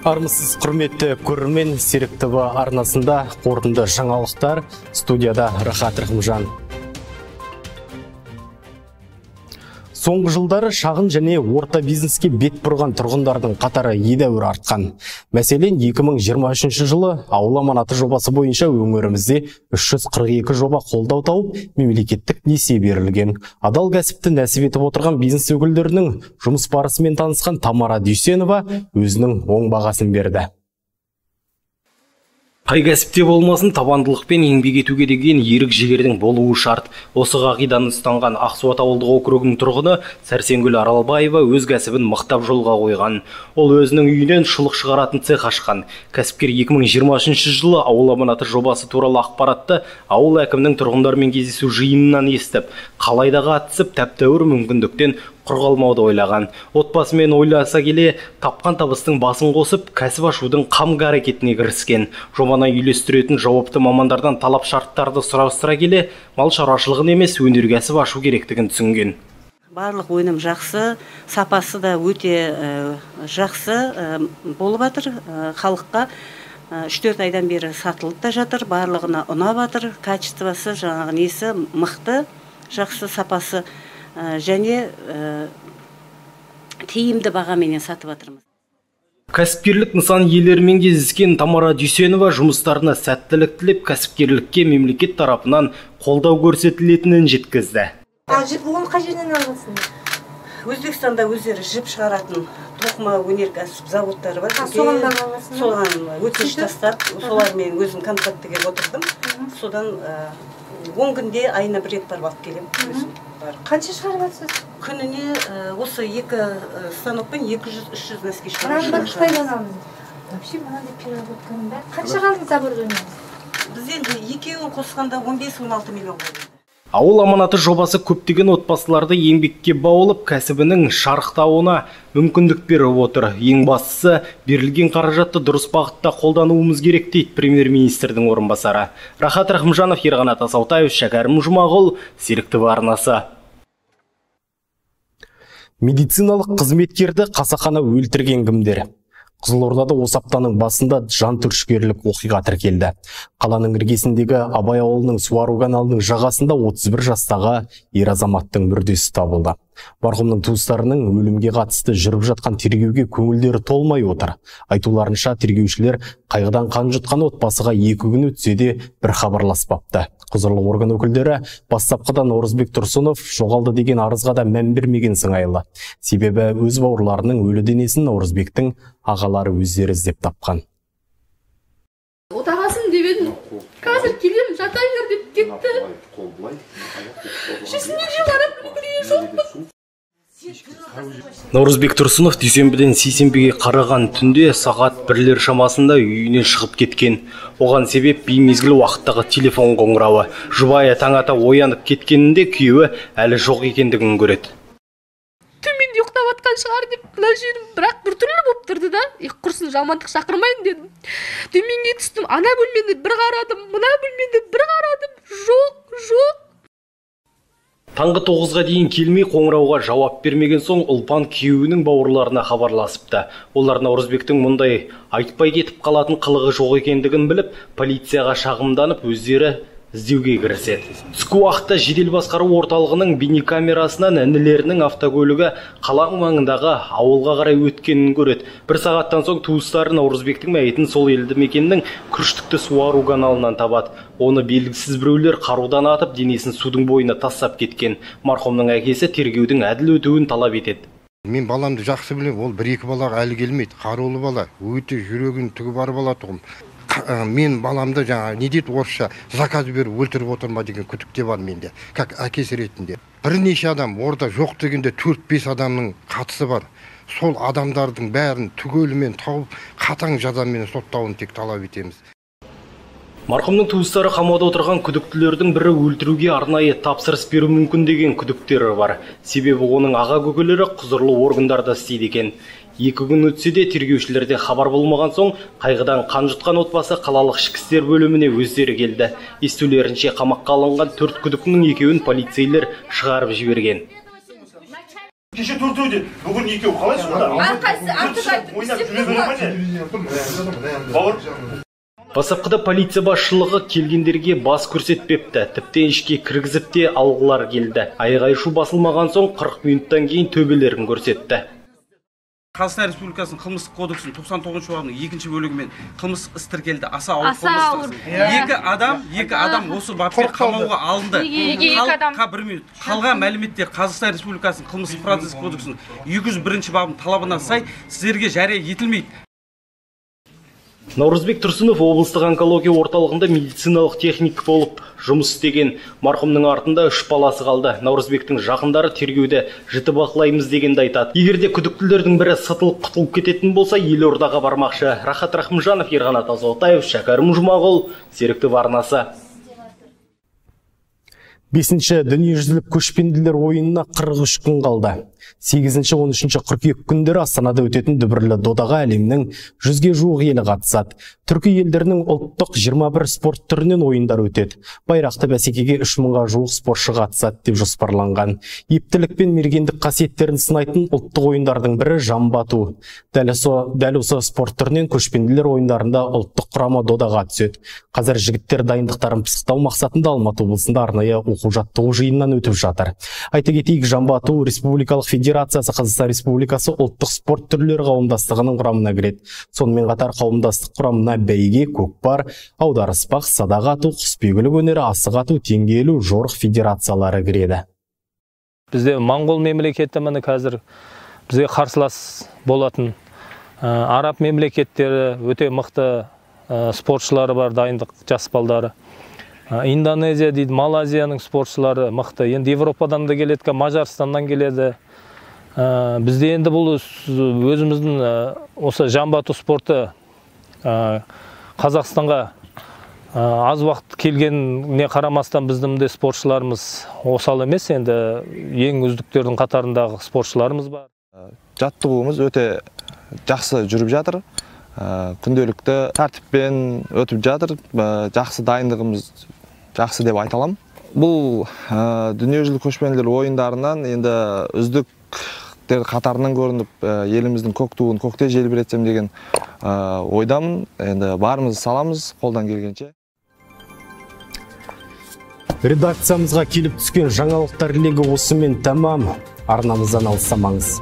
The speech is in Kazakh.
Армысыз, құрметті көрермен, Серік ТВ арнасында қорытынды жаңалықтар, студияда Рахат Рахымжан. Соңғы жылдары шағын және орта бизнеске бет бұрған тұрғындардың қатары едәуір артқан. Мәселен, 2023 жылы Ауыл аманаты жобасы бойынша өңірімізде 342 жоба қолдау тауып, мемлекеттік несие берілген. Адал кәсіпті нәсіп етіп отырған бизнес өкілдерінің жұмыс барысымен танысқан Тамара Дүйсенова өзінің оң бағасын берді. Қай кәсіпте болмасын, табандылықпен еңбек етуге деген ерік жігердің болуы шарт. Осы қағиданы ұстанған Ақсуат ауылдық округінің тұрғыны Сәрсенгүл Аралбаева өз кәсібін мықтап жолға қойған. Ол өзінің үйінен шұлық шығаратын цех ашқан. Кәсіпкер 2023 жылы Ауыл аманаты жобасы туралы ақпаратты ауыл әкімінің тұрғындармен кездесу жиынынан естіп, қалайда қатысып, тәп-тәуір мүмкіндіктен құр қалмауды ойлаған. Отбасымен ойласа келе, тапқан табыстың басын қосып, кәсіп ашудың қамқор әрекетіне кіріскен. Жобаны үйлестіретін жауапты мамандардан талап шарттарды сұрастыра келе, мал шаруашылығын емес, өнеркәсіп ашу керектігін түсінген. Барлық өнім жақсы, сапасы да өте жақсы болып жатыр. Халыққа 3-4 айдан бері сатылып та жатыр, барлығына ұнап жатыр. Качествосы, жаңағы несі мықты, жақсы сапасы және тиімді бағаменен сатып жатырмыз. Кәсіпкерлік нысан иелерімен кездескен Тамара Дүйсенова жұмыстарына сәттілік тілеп, кәсіпкерлікке мемлекет тарапынан қолдау көрсетілетінін жеткізді. Жіп оны қай жерден аласың? Өзбекстанда өздері жіп шығаратын тоқыма өнеркәсіп заводтары бар. Соған аласың? Соған өтініш тастап, солармен өзім контрактіге отырдым. Содан 10 күнде айына бір рет барып алып келемін өзім. Қанша шығарып жатсыз? Күніне осы екі станокпен 200-300 носки шығарып жатырмыз. Қытайдан аламыз. Вообще мынандай переработканың бәрі. Қанша қалдыңыз оборудованиеңіз? Біз енді екеуін қосқанда 15-16 миллион болды. Ауыл аманаты жобасы көптеген отбасыларды еңбекке баулып, кәсібінің шарықтауына мүмкіндік беріп отыр. Ең бастысы, берілген қаражатты дұрыс бағытта қолдануымыз керек, дейді премьер-министрдің орынбасары. Рахат Рахымжанов, Ерқанат Асаутаев, Шәкәрім Жұмағұл, Серік ТВ арнасы. Медициналық қызметкерді қасақана өлтірген кімдер? Қызылордада осы аптаның басында жан түршігерлік оқиға тіркелді. Қаланың іргесіндегі Абай ауылының суару каналының жағасында 31 жастағы ер азаматтың мүрдесі табылды. Марқұмның туыстарының өлімге қатысты жүріп жатқан тергеуге көңілдері толмай отыр. Айтуларынша, тергеушілер қайғыдан қан жұтқан отбасыға 2 күн өтсе де бір хабарласпапты. Құзырлы орган өкілдері бастапқыда Наурызбек Тұрсынов жоғалды деген арызға да мән бермеген сыңайлы. Себебі өз бауырларының өлі денесін Наурызбектің ағалары өздері іздеп тапқан. Отағасын деп едім, қазір келемін, жата бер деп кетті. Жүзіне қарап үлгерген жоқпын. Наурызбек Тұрсынов дүйсенбіден сейсенбіге қараған түнде сағат 1-лер шамасында үйінен шығып кеткен. Оған себеп беймезгіл уақыттағы телефон қоңырауы. Жұбайы таң ата оянып кеткенінде күйеуі әлі жоқ екендігін көреді. Төменде ұйықтап жатқан шығар деп мына жерім бірақ біртүрлі болып тұрды да. Құрсын, жамандық шақырмайын дедім. Төменге түстім, ана бөлмені бір қарадым, мына бөлмені бір қарадым. Жоқ, жоқ. Таңғы 9-ға дейін келмей қоңырауға жауап бермеген соң Ұлпан күйеуінің бауырларына хабарласыпты. Олар Наурызбектің мұндай айтпай кетіп қалатын қылығы жоқ екендігін біліп, полицияға шағымданып өздері іздеуге кіріседі. Түскі уақытта жедел басқару орталығының бейнекамерасынан інілерінің автокөлігі қала маңындағы ауылға қарай өткенін көреді. Бір сағаттан соң туыстары Наурызбектің мәйітін сол елді мекеннің күріштікті суару каналынан табады. Оны белгісіз біреулер қарудан атып, денесін судың бойына тастап кеткен. Марқұмның әкесі тергеудің әділ өтуін талап етеді. Мен баламды жақсы білемін, ол бір-екі балаға әлі келмейді. Қарулы бала, өте жүрегінің түгі бар бала тұғым. Мен баламды жаңа не дейді орысша заказ беріп өлтіріп отыр ма деген күдік те бар менде, как әкесі ретінде. Бірнеше адам орда жоқ дегенде 4-5 адамның қатысы бар. Сол адамдардың бәрін түгелімен тауып, қатаң жазамен соттауын тек талап етеміз. Марқұмның туыстары қамауда отырған күдіктілердің бірі өлтіруге арнайы тапсырыс беру мүмкін деген күдіктері бар. Себебі оның аға көкелері құзырлы органдарда істейді екен. 2 күн өтсе де тергеушілерде хабар болмаған соң қайғыдан қан жұтқан отбасы қалалық ішкі істер бөліміне өздері келді. Естулерінше, қамаққа алынған 4 күдіктінің екеуін полицейлер шығарып жіберген. Кеше төртеу деді, бүгін екеу, қалай сонда? Әрқайсысы артық айтып, ойнап жүре бере ма не? Бауыр. Бастапқыда полиция басшылығы келгендерге бас көрсетпепті, тіптен ішке кіргізіп те алғылар келді. Айғай-шу басылмаған соң 40 минуттан кейін төбелерін көрсетті. Қазақстан Республикасының қылмыстық кодексінің 99-шы бабының екінші бөлігімен қылмыстық іс тіркелді. Аса ауыр қылмыстық іс. Екі адам осы баппен қамауға алынды. Неге екі адам? Бір минут. Қалған мәліметтер Қазақстан Республикасының қылмыстық процесс кодексінің 201-ші бабының талабына сай сіздерге жария етілмейді. Наурызбек Тұрсынов облыстық онкология орталығында медициналық техник болып жұмыс істеген. Марқұмның артында 3 баласы қалды. Наурызбектің жақындары тергеуді жіті бақылаймыз дегенді айтады. Егер де күдіктілердің бірі сытылып құтылып кететін болса, елордаға бармақшы. Рахат Рахымжанов, Ерқанат Азотаев, Шәкәрім Жұмағұл, Серік ТВ арнасы. 5-ші дүниежүзілік көшпенділер ойынына 43 күн қалды. 8-13 қыркүйек күндері Астанада өтетін дүбірлі додаға әлемнің 100-ге жуық елі қатысады. Түркі елдерінің ұлттық 21 спорт түрінен ойындар өтеді. Байрақты бәсекеге 3000-ға жуық спортшы қатысады деп жоспарланған. Ептілік пен мергендік қасиеттерін сынайтын ұлттық ойындардың бірі жамбы ату. Дәл осы спорт түрінен көшпенділер ойындарында ұлттық құрама додаға түседі. Қазір жігіттер дайындықтарын пысықтау мақсатында Алматы облысында арнайы оқу-жаттығу жиыннан өтіп жатыр. Айта кетейік, жамбы ату республикалық федерациясы Қазақстан Республикасы ұлттық спорт түрлері қауымдастығының құрамына кіреді. Сонымен қатар қауымдастық құрамына бәйге, көкпар, аударыспақ, садақ ату, құсбегілік өнері, асық ату, теңге ілу, жорық федерациялары кіреді. Бізде Моңғол мемлекеті міне қазір бізге қарсылас болатын араб мемлекеттері өте мықты спортшылары бар, дайындық жас балдары. Индонезия дейді, Малайзияның спортшылары мықты. Енді Европадан да келеді, Мажарстаннан келеді. Бізде енді бұл өзіміздің осы жамбы ату спорты Қазақстанға аз уақыт келгеніне қарамастан біздің де спортшыларымыз осал емес, енді ең үздіктердің қатарындағы спортшыларымыз бар. Жаттығуымыз өте жақсы жүріп жатыр. Күнделікті тәртіппен өтіп жатыр. Жақсы дайындығымыз жақсы деп айта аламын. Бұл дүниежүзілік көшпенділер ойындарынан енді үздіктер қатарынан көрініп, еліміздің көк туын көкте желбіретсем деген ойдамын. Енді барымызды саламыз қолдан келгенше. Редакциямызға келіп түскен жаңалықтар легі осымен тәмам. Арнамыздан алыстамаңыз.